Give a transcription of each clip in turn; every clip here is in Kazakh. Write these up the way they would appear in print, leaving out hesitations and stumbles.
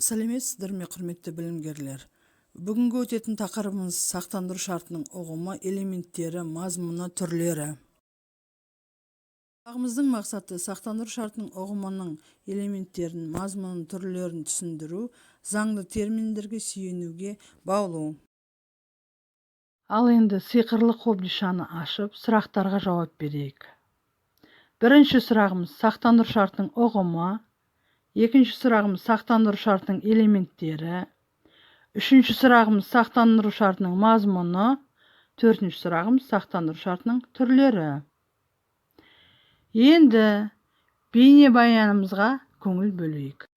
Сәлеметсіздер ме, құрметті білімгерлер! Бүгінгі өтетін тақырыбымыз сақтандыру шартының ұғымы, элементтері, мазмұны, түрлері. Сабағымыздың мақсаты сақтандыру шартының ұғымының, элементтерін, мазмұнын, түрлерін түсіндіру, заңды терминдерге сүйенуге баулу. Ал енді сиқырлы қобдишаны ашып, сұрақтарға жауап берейік. Бірінші сұрағымыз сақтандыру шартының ұғымы, екінші сұрағымыз сақтандыру шартының элементтері, үшінші сұрағымыз сақтандыру шартының мазмұны, төртінші сұрағымыз сақтандыру шартының түрлері. Енді бейнебаянымызға көңіл бөлейік.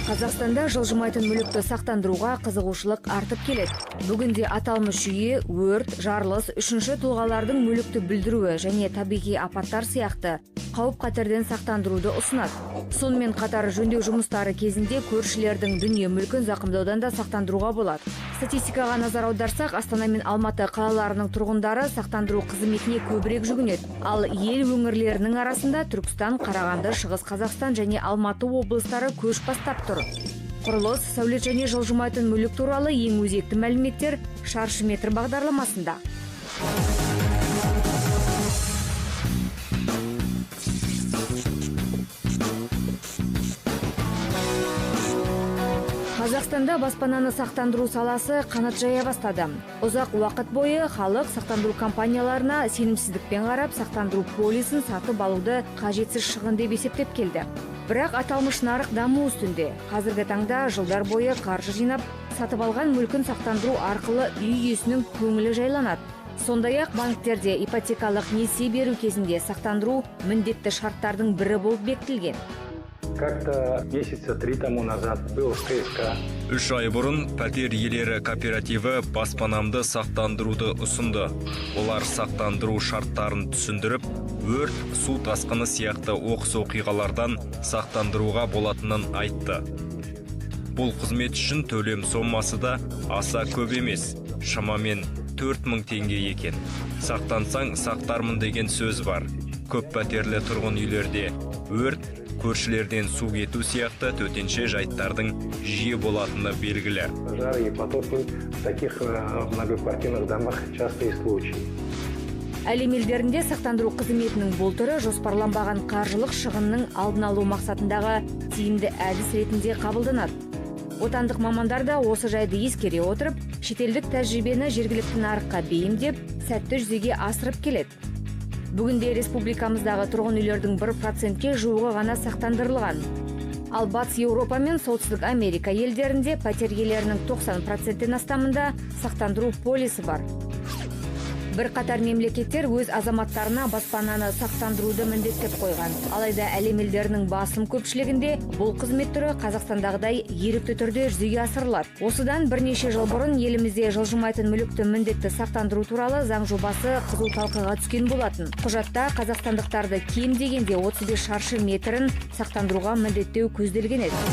Қазақстанда жылжымайтын мүлікті сақтандыруға қызығушылық артып келеді. Бүгінде аталмыш жүйе өрт, жарылыс, үшінші тұлғалардың мүлікті бүлдіруі және табиғи апаттар сияқты қауіп-қатерден сақтандыруды ұсынады. Сонымен қатар жөндеу жұмыстары кезінде көршілердің дүние мүлкін зақымдаудан да сақтандыруға болады. Статистикаға назар аударсақ, Астана мен Алматы қалаларының тұрғындары сақтандыру қызметіне көбірек жүгінеді. Ал ел өңірлерінің арасында Түркістан, Қарағанды, Шығыс Қазақстан және Алматы облыстары көш бастап тұр. Құрылыс, сәулет және жылжымайтын мүлік туралы ең өзекті мәліметтер шаршы метр бағдарламасында. Қазақстанда баспананы сақтандыру саласы қанат жая бастады. Ұзақ уақыт бойы халық сақтандыру компанияларына сенімсіздікпен қарап, сақтандыру полисін сатып алуды қажетсіз шығын деп есептеп келді. Бірақ аталмыш нарық даму үстінде. Қазіргі таңда жылдар бойы қаржы жинап, сатып алған мүлкін сақтандыру арқылы үй иесінің көңілі жайланады. Сондай-ақ банктерде ипотекалық несие беру кезінде сақтандыру міндетті шарттардың бірі болып бекітілген. Как-то месяца три тому назад был в КСК. 3 ай бұрын пәтер иелері кооперативі баспанамды сақтандыруды ұсынды. Олар сақтандыру шарттарын түсіндіріп, өрт, су тасқыны сияқты оқыс оқиғалардан сақтандыруға болатынын айтты. Бұл қызмет үшін төлем сомасы да аса көп емес, шамамен 4000 теңге екен. Сақтансаң, сақтармын деген сөз бар. Көп пәтерлі тұрғын үйлерде өрт, көршілерден су кету сияқты төтенше жайттардың жиі болатыны белгілі. Пожары и потопы в таких многоквартирных домах частые случаи. Әлем елдерінде сақтандыру қызметінің бұл түрі жоспарланбаған қаржылық шығынның алдын алу мақсатындағы тиімді әдіс ретінде қабылданады. Отандық мамандар да осы жайды ескере отырып, шетелдік тәжірибені жергілікті нарыққа бейімдеп, сәтті жүзеге асырып келеді. Бүгінде республикамыздағы тұрғын үйлердің 1%-ке жуығы ғана сақтандырылған. Ал Батыс Еуропа мен Солтүстік Америка елдерінде пәтер иелерінің 90%-тен астамында сақтандыру полисі бар. Бірқатар мемлекеттер өз азаматтарына баспананы сақтандыруды міндеттеп қойған. Алайда әлем елдерінің басым көпшілігінде бұл қызмет түрі Қазақстандағыдай ерікті түрде жүзеге асырылады. Осыдан бірнеше жыл бұрын елімізде жылжымайтын мүлікті міндетті сақтандыру туралы заң жобасы қызу талқыға түскен болатын. Құжатта қазақстандықтарды кем дегенде 35 шаршы метрін сақтандыруға міндеттеу көзделген еді.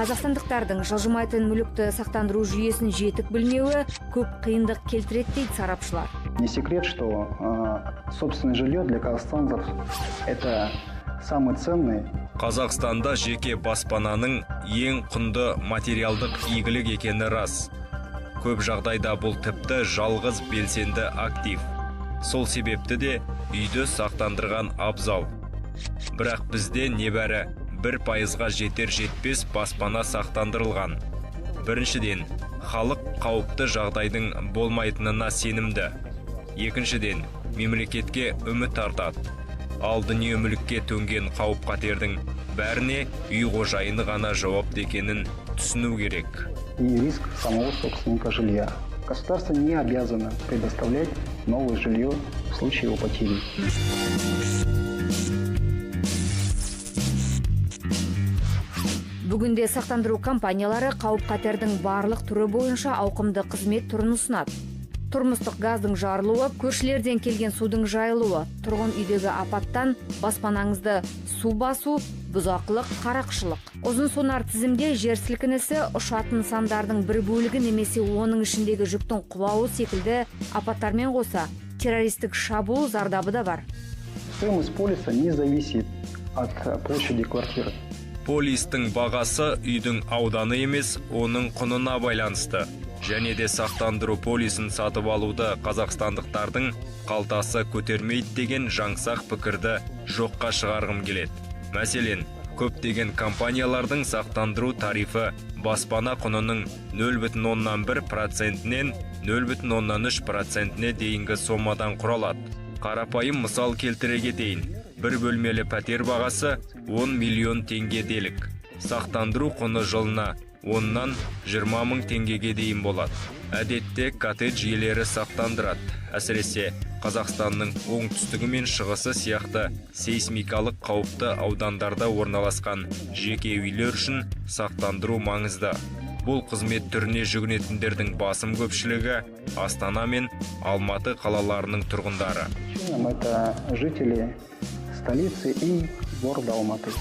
Қазақстандықтардың жылжымайтын мүлікті сақтандыру жүйесін жетік білмеуі көп қиындық келтіреді дейді сарапшылар. Не секрет, что собственное жилье для казахстанцев это самый ценный. Қазақстанда жеке баспананың ең құнды материалдық игілік екені рас. Көп жағдайда бұл тіпті жалғыз белсенді актив. Сол себепті де үйді сақтандырған абзал. Бірақ бізде небәрі 1%-ға жетер жетпес баспана сақтандырылған. Біріншіден, халық қауіпті жағдайдың болмайтынына сенімді. Екіншіден, мемлекетке үміт артады. Ал дүние мүлікке төнген қауіп-қатердің бәріне үй қожайыны ғана жауапты екенін түсіну керек. И риск самого собственника жилья. Государство не обязано предоставлять новое жилье в случае его потери. Бүгінде сақтандыру компаниялары қауіп-қатердің барлық түрі бойынша ауқымды қызмет түрін ұсынады. Тұрмыстық газдың жарылуы, көршілерден келген судың жайылуы, тұрғын үйдегі апаттан баспанаңызды су басу, бұзақылық, қарақшылық. Ұзын сонар тізімде жер сілкінісі, ұшатын нысандардың бір бөлігі немесе оның ішіндегі жүктің құлауы секілді апаттармен қоса террористік шабуыл зардабы да бар. Стоимость полиса не зависит от площади квартиры. Полистің бағасы үйдің ауданы емес, оның құнына байланысты. Және де сақтандыру полисін сатып алуды қазақстандықтардың қалтасы көтермейді деген жаңсақ пікірді жоққа шығарғым келеді. Мәселен, көптеген компаниялардың сақтандыру тарифі баспана құнының 0,1%-нен 0,3%-не дейінгі сомадан құралады. Қарапайым мысал келтіре кетейін. Бір бөлмелі пәтер бағасы 10 миллион теңге делік. Сақтандыру құны жылына 10-нан 20 мың теңгеге дейін болады. Әдетте коттедж иелері сақтандырады. Әсіресе Қазақстанның оңтүстігі мен шығысы сияқты сейсмикалық қауіпті аудандарда орналасқан жеке үйлер үшін сақтандыру маңызды. Бұл қызмет түріне жүгінетіндердің басым көпшілігі Астана мен Алматы қалаларының тұрғындары. Это жители столицы и города Алматы.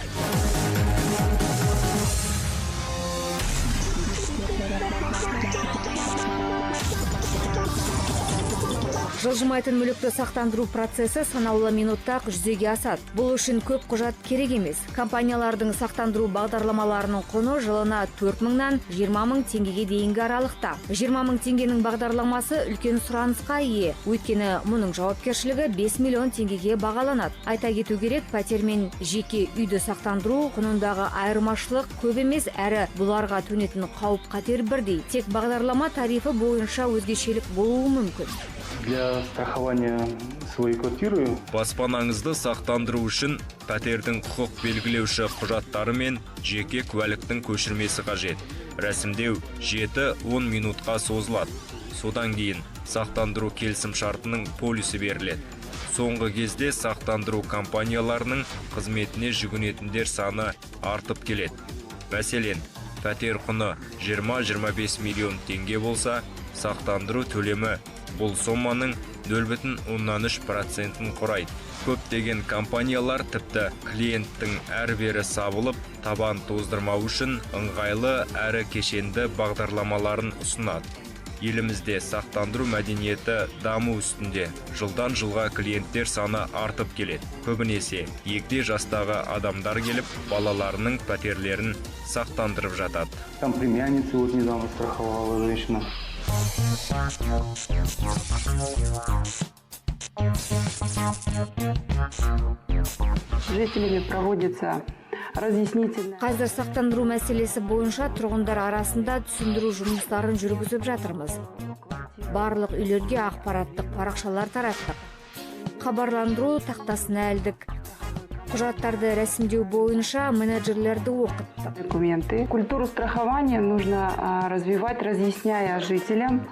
Жылжымайтын мүлікті сақтандыру процесі санаулы минутта-ақ жүзеге асады. Бұл үшін көп құжат керек емес. Компаниялардың сақтандыру бағдарламаларының құны жылына 4 мыңнан 20 мың теңгеге дейінгі аралықта. 20 мың теңгенің бағдарламасы үлкен сұранысқа ие. Өйткені мұның жауапкершілігі 5 миллион теңгеге бағаланады. Айта кету керек, пәтер мен жеке үйді сақтандыру құнындағы айырмашылық көп емес, әрі бұларға төнетін қауіп-қатер бірдей. Тек бағдарлама тарифі бойынша өзгешелік болуы мүмкін. Для страхования своей квартиры. Баспанаңызды сақтандыру үшін пәтердің құқық белгілеуші құжаттары мен жеке куәліктің көшірмесі қажет. Рәсімдеу 7-10 минутқа созылады. Содан кейін сақтандыру келісімшартының полисі беріледі. Соңғы кезде сақтандыру компанияларының қызметіне жүгінетіндер саны артып келеді. Мәселен, пәтер құны 20-25 миллион теңге болса, сақтандыру төлемі бұл соманың 0,3%-ін құрайды. Көптеген компаниялар тіпті клиенттің әрі-бері сабылып, табан тоздырмау үшін ыңғайлы әрі кешенді бағдарламаларын ұсынады. Елімізде сақтандыру мәдениеті даму үстінде. Жылдан жылға клиенттер саны артып келеді. Көбінесе егде жастағы адамдар келіп, балаларының пәтерлерін сақтандырып жатады. Там племянница вот недавно страховала женщина. С жителями проводится разъяснительная. Қазір сақтандыру мәселесі бойынша тұрғындар арасында түсіндіру жұмыстарын жүргізіп жатырмыз. Барлық үйлерге ақпараттық парақшалар тараттық. Хабарландыру тақтасына ілдік. Құжаттарды рәсімдеу бойынша менеджерлерді оқыттық. Документы. Культуру страхования нужно развивать, разъясняя жителям,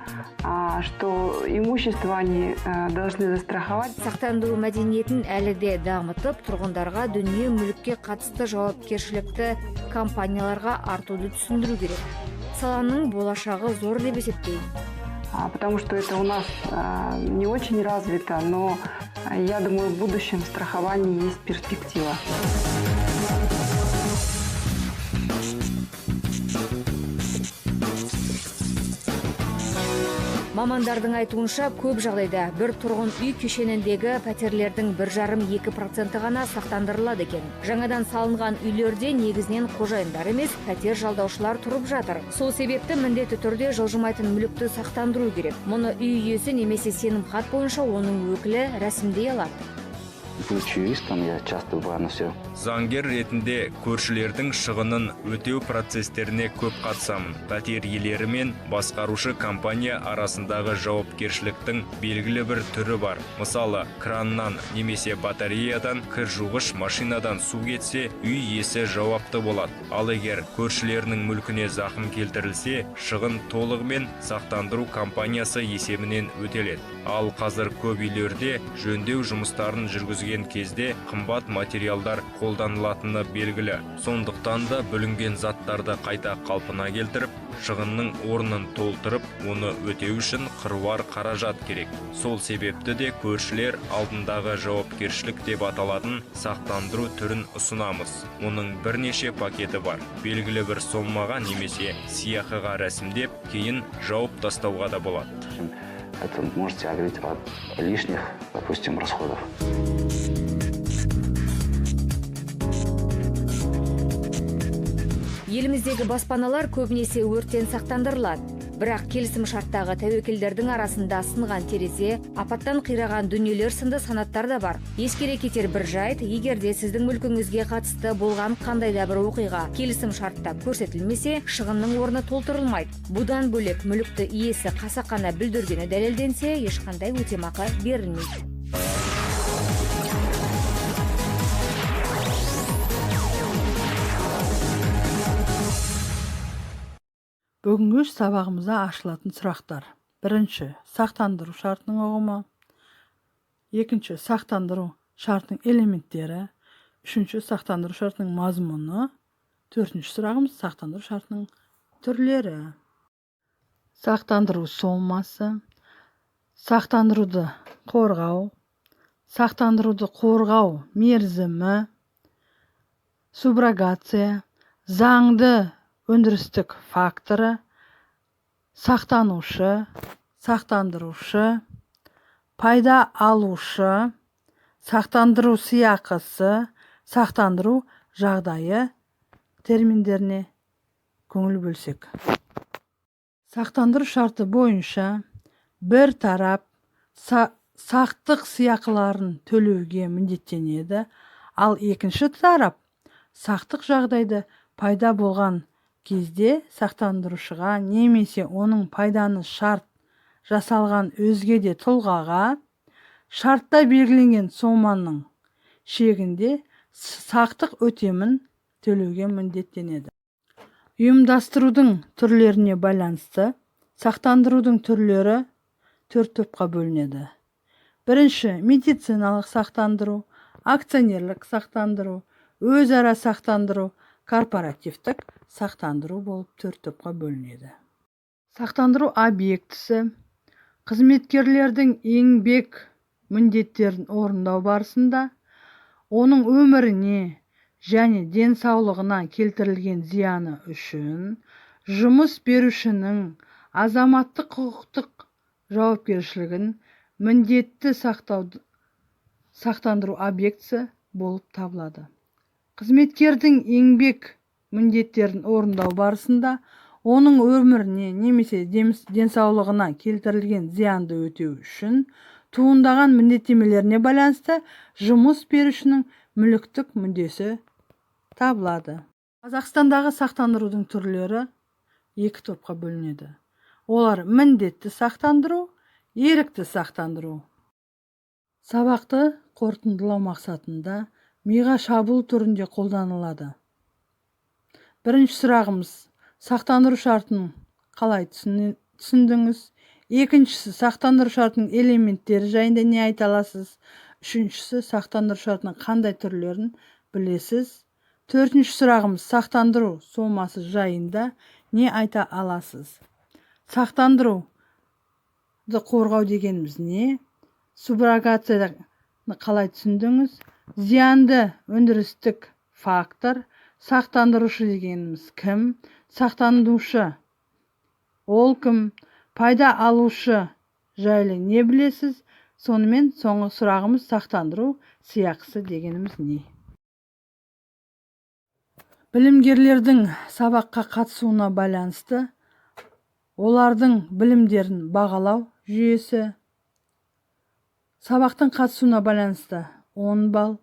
что имущество они должны застраховать. Сақтандыру мәдениетін әлі де дамытып, тұрғындарға дүние мүлікке қатысты жауапкершілікті компанияларға артуды түсіндіру керек. Саланың болашағы зор деп есептеймін. Потому что это у нас не очень развито, но я думаю, в будущем страховании есть перспектива. Мамандардың айтуынша, көп жағдайда бір тұрғын үй кешеніндегі пәтерлердің 1,5-2% ғана сақтандырылады екен. Жаңадан салынған үйлерде негізінен қожайындар емес, пәтер жалдаушылар тұрып жатыр. Сол себепті міндетті түрде жылжымайтын мүлікті сақтандыру керек. Мұны үй иесі немесе сенімхат бойынша оның өкілі рәсімдей алады. Будучи юристом, я часто бываю на все. Заңгер ретінде көршілердің шығынын өтеу процестеріне көп қатысамын. Пәтер иелері мен басқарушы компания арасындағы жауапкершіліктің белгілі бір түрі бар. Мысалы, краннан немесе батареядан кір жуғыш машинадан су кетсе, үй иесі жауапты болады. Ал егер көршілерінің мүлкіне зақым келтірілсе, шығын толығымен сақтандыру компаниясы есебінен өтеледі. Ал қазір көп үйлерде жөндеу жұмыстарын жүргізген бүлінген кезде қымбат материалдар қолданылатыны белгілі. Сондықтан да бүлінген заттарды қайта қалпына келтіріп, шығынның орнын толтырып, оны өтеу үшін қыруар қаражат керек. Сол себепті де көршілер алдындағы жауапкершілік деп аталатын сақтандыру түрін ұсынамыз. Оның бірнеше пакеті бар. Белгілі бір сомаға немесе сыйақыға рәсімдеп, кейін жауып тастауға да болады. Это можете оградить от лишних, допустим, расходов. Еліміздегі баспаналар көбінесе өрттен сақтандырылады. Бірақ келісім шарттағы тәуекелдердің арасында сынған терезе, апаттан қираған дүниелер сынды санаттар да бар. Ескере кетер бір жайт: егер де сіздің мүлкіңізге қатысты болған қандай да бір оқиға келісім шартта көрсетілмесе, шығынның орны толтырылмайды. Бұдан бөлек, мүлікті иесі қасақана бүлдіргені дәлелденсе, ешқандай өтемақы берілмейді. Бүгінгі сабағымызда ашылатын сұрақтар: бірінші, сақтандыру шартының ұғымы; екінші, сақтандыру шартының элементтері; үшінші, сақтандыру шартының мазмұны; төртінші сұрағымыз – сақтандыру шартының түрлері. Сақтандыру сомасы, сақтандыруды қорғау, сақтандыруды қорғау мерзімі, суброгация, заңды өндірістік факторы, сақтанушы, сақтандырушы, пайда алушы, сақтандыру сыйақысы, сақтандыру жағдайы терминдеріне көңіл бөлсек. Сақтандыру шарты бойынша бір тарап сақтық сыйақыларын төлеуге міндеттенеді, ал екінші тарап сақтық жағдайды пайда болған кезде сақтандырушыға немесе оның пайданы шарт жасалған өзге де тұлғаға шартта белгіленген соманың шегінде сақтық өтемін төлеуге міндеттенеді. Ұйымдастырудың түрлеріне байланысты сақтандырудың түрлері төрт топқа бөлінеді. Бірінші, медициналық сақтандыру, акционерлік сақтандыру, өзара сақтандыру, корпоративтік сақтандыру болып төрт топқа бөлінеді. Сақтандыру объектісі қызметкерлердің еңбек міндеттерін орындау барысында оның өміріне және денсаулығына келтірілген зияны үшін жұмыс берушінің азаматтық құқықтық жауапкершілігін міндетті сақтандыру объектісі болып табылады. Қызметкердің еңбек міндеттерін орындау барысында оның өміріне немесе денсаулығына келтірілген зиянды өтеу үшін туындаған міндеттемелеріне байланысты жұмыс берушінің мүліктік мүддесі табылады. Қазақстандағы сақтандырудың түрлері екі топқа бөлінеді. Олар: міндетті сақтандыру, ерікті сақтандыру. Сабақты қорытындылау мақсатында миға шабуыл түрінде қолданылады. Бірінші сұрағымыз: сақтандыру шартын қалай түсіндіңіз? Екіншісі, сақтандыру шартының элементтері жайында не айта аласыз? Үшіншісі, сақтандыру шартының қандай түрлерін білесіз? Төртінші сұрағымыз: сақтандыру сомасы жайында не айта аласыз? Сақтандыруды қорғау дегеніміз не? Суброгацияны қалай түсіндіңіз? Зиянды өндірістік фактор, сақтандырушы дегеніміз кім? Сақтанушы ол кім? Пайда алушы жайлы не білесіз? Сонымен, соңғы сұрағымыз: сақтандыру сыйақысы дегеніміз не? Білімгерлердің сабаққа қатысуына байланысты олардың білімдерін бағалау жүйесі: сабақтың қатысуына байланысты 10 балл,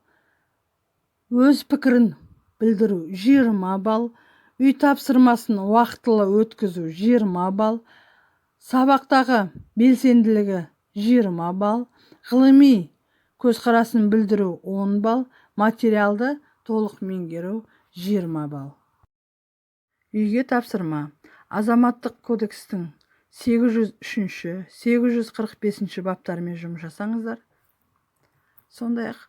өз пікірін білдіру 20 балл, үй тапсырмасын уақытылы өткізу 20 балл, сабақтағы белсенділігі 20 балл, ғылыми көзқарасын білдіру 10 балл, материалды толық меңгеру 20 балл. Үйге тапсырма: Азаматтық кодекстің 803, 845 баптарымен жұмыс жасаңыздар. Сондай-ақ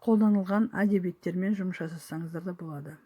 Қолданылған әдебиеттермен жұмыс жасасаңыздар да болады.